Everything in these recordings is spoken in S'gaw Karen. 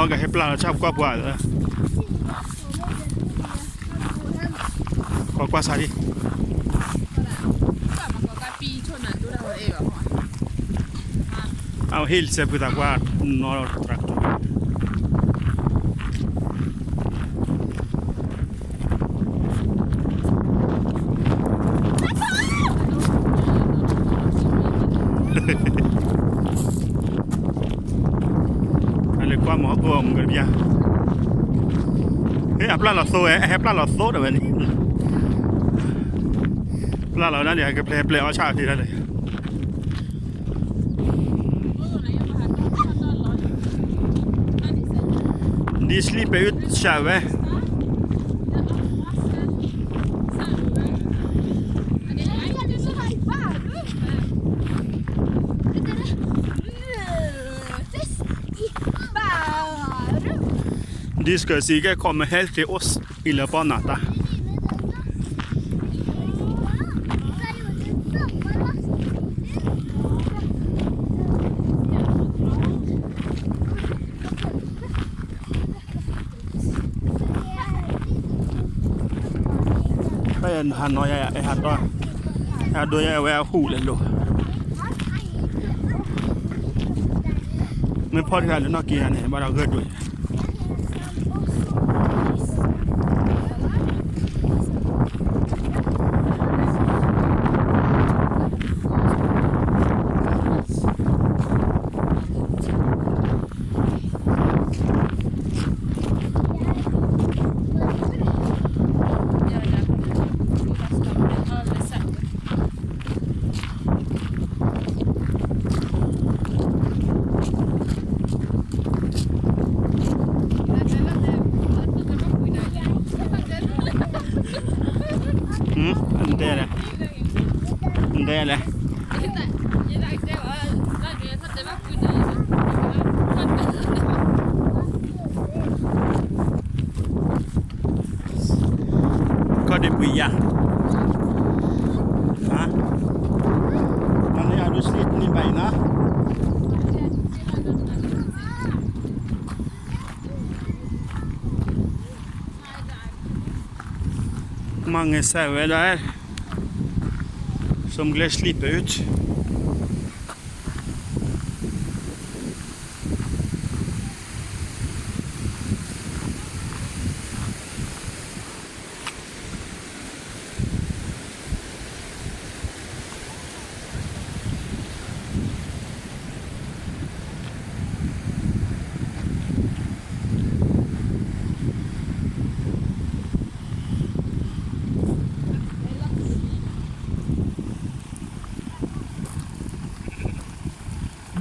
အကဟဲပျၢ်လီၤဆၣ်ပကွၢ်ပှၤလၢ ကွၢ်ကွၢ်ဆၣ်ဒံး အဝဲဟ့ၣ်လံာ်စဲဖုသးကွၢ်နီၢ်တြၢ်ကတိၤ အလဲၤကွၢ်မီၤဟီၣ်ခိၣ်အမုၢ်ကပျၢ် ဟဲအပျၢ်လီၤသိဝဲ အဟဲပျၢ်လီၤသိဒၣ်ဝဲန့ၣ် ပျၢ်လီၤဒၣ်န့ၣ် ဟဲကပျဲပျဲအီၣ်ဆၣ်အီၤတ့ၢ်ဒၣ်န့ၣ် ဒ်စလံးပဲအုၣ်ဆၣ်ဝဲ Discuss ကဲ comment health တ့အိၣ်အံၤလၢပီၢ်နၤတၢ် ဟးနီၢ်ယၤ ဟးတီၢ် ဟးဒိယၤဝဲအဟူးလဲၤလိာ် မ့ၢ်ဖီၣ်တဂၤလၢနီၢ်က့ၤယၤန့ၣ် ဘၣ်ဒီးဂၢၢ်ဒိၣ် တဲလဲၣ် တဲလဲၣ် ကီၢ်ဒံးပှံၤယၤ အန့ၣ်အဒိစ့ၣ်န့ၣ်ဘၣ်အံၤနီၤ မ့ၢ်ငဲးစၢ်ဝဲဒၣ် some glass slipper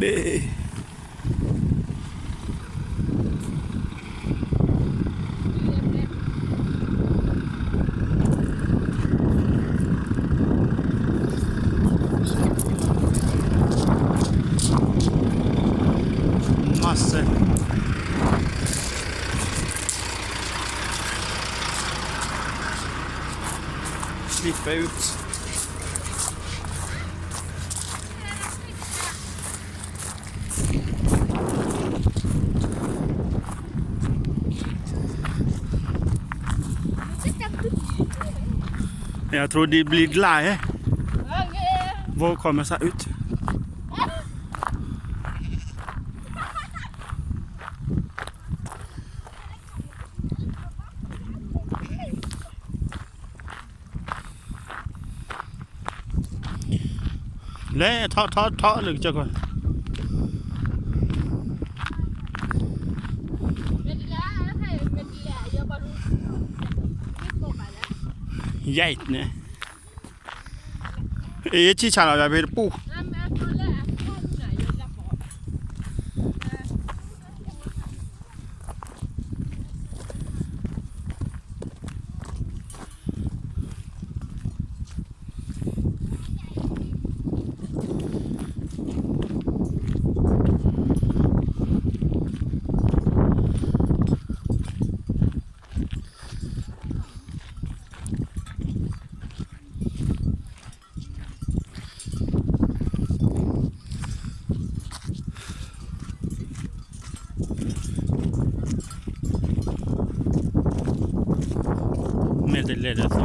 ဘ့ၣ် မၤစၢၤ slipper အထြိဒံးဘျံးကလၢ်ဟဲ ဘိခီမၤစၢ်အုၣ် လဲၤထီၣ်ထီၣ်ထီၣ်လၢကစၢၢ်ကီၢ် ယဲၢ်န့ၣ် အ့ၣ် ဆံၣ်ဆါလီၤယၤဖဲတပူၤ အ တလဲၤဒီးသိ,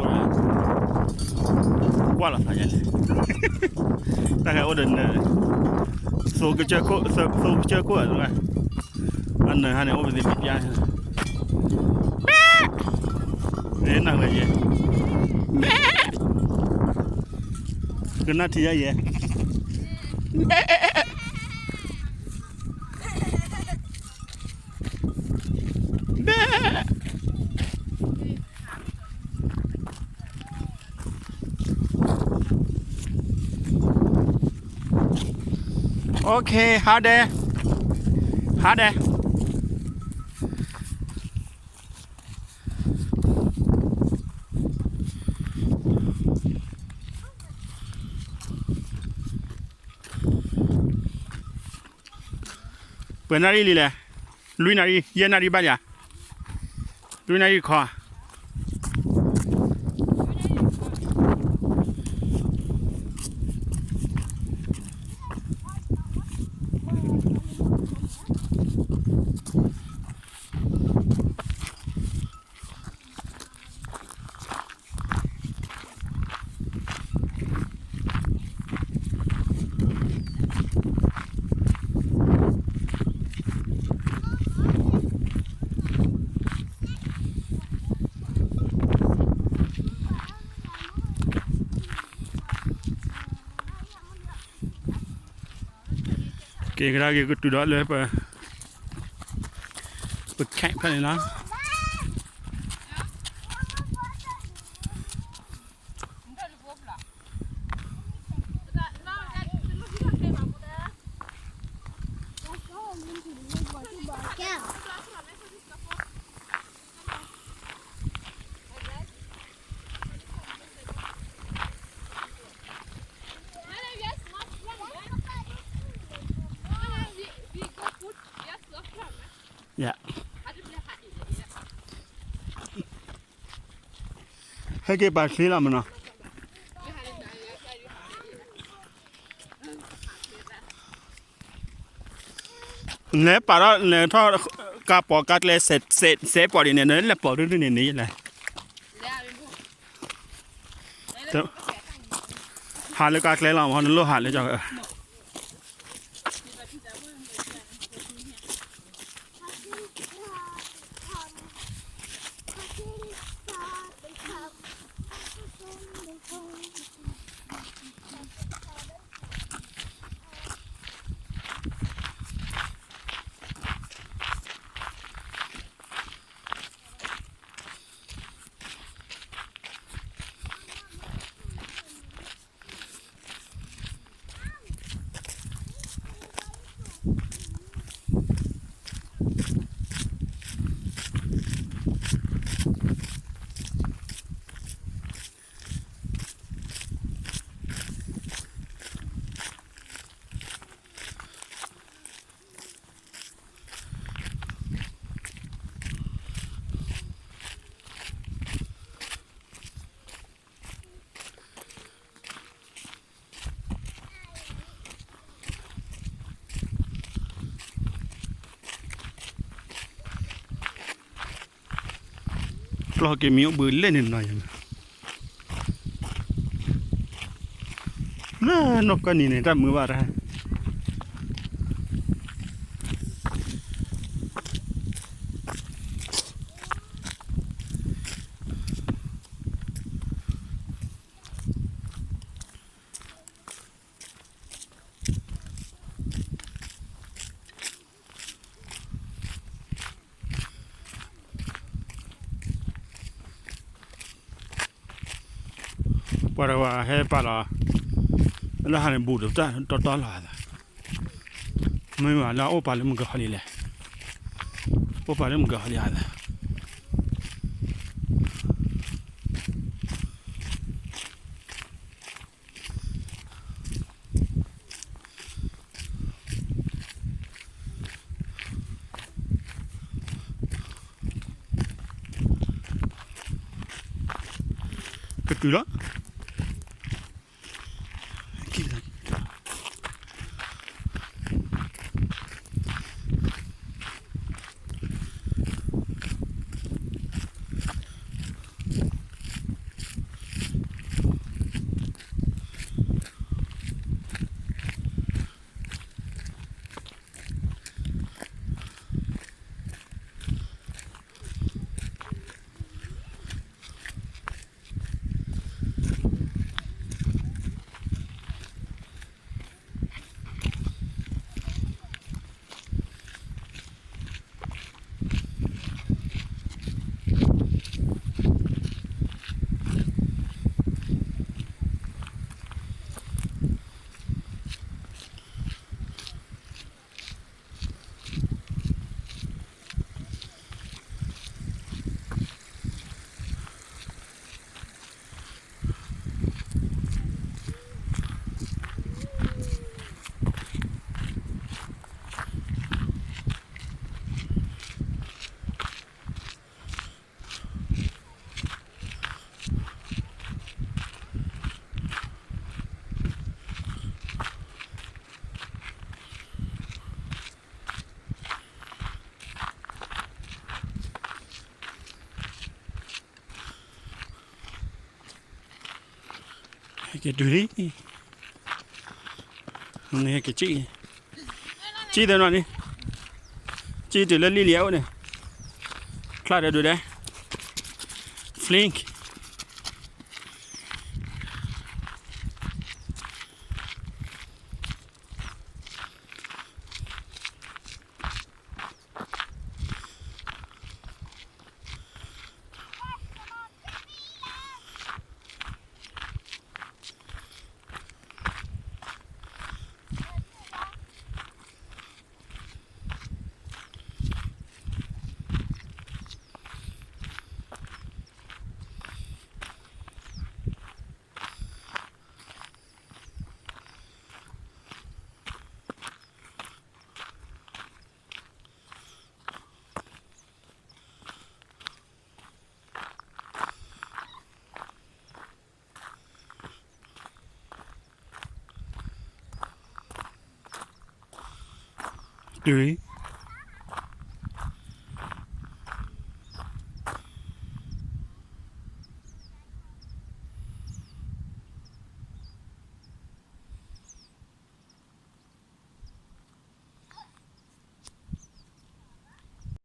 ကွၢ်လီၤသးယလဲၣ်, တၢ်ဟဲအိၣ်ဒီးနၢၤ, သိကစၢၢ်ခိၣ်, သိကစၢၢ်ခိၣ်ဧါ, အနၢၤဟါန့ၣ် အိၣ်ပသ့ၣ်ပျါ, နၢ်ဝဲယဲ, ကနၣ်ထံယဲယဲ. Okay, ဟါဒဲး, ဟါဒဲး. ပှဲၤနၣ်ရံၣ်လံလဲၣ်, လွံၢ်နၣ်ရံၣ်, ယဲၢ်နၣ်ရံၣ်ဘၣ်ယၤ, လွံၢ်နၣ်ရံၣ်ခီ. ကဲကဒါက့ၤကတုၤဒီးလၢပ, ပ camp ဖဲန့ၣ်လီၤ. Yeah. ဟဲက့ၤပာ်ချ့လီၤမနီၤ. လဲၤပာ်ထီၣ်လဲၤထီၣ် ကါပိာ်ကါကျဲ စဲးပိာ်ဒ်န့ၣ် နလဲၤပိာ်ဒ်န့ၣ်န့ၣ်လဲၣ်. ဟးလၢကါကျဲလီၤမး နလိၣ်ဟးလၢကီၢ်.ကျီၢ်က့ၤမံအိၣ်ဘှံးလဲၣ်န့ၣ်နီၤယၤ, လၢနီၢ်ကီၢ်နံၤန့ၣ် တၢ်မုာ်ဘၣ်တၢ်. ပှၤတဝၤဟဲပာ်လီၤ, လၢဟးန့ၣ်ဘူးဒီးတၢ်တီတီလီၤသး, မ့ၢ်ဝဲလၢအအိၣ်ပာ်လၢမုၢ်ကဟီလံလဲၣ်, အိၣ်ပာ်လၢမုၢ်ကဟီလံသး. ကတုၤလီၤ. ကဲ က့ၤတုၤလံ, က့ၤစံၣ်, စံၣ်သနီၤန့ၣ်, စံၣ်တုၤလၢလံၣ်လံအအိၣ်န့ၣ်, ချၣ်ဒီးဒုးဒဲး, Flink.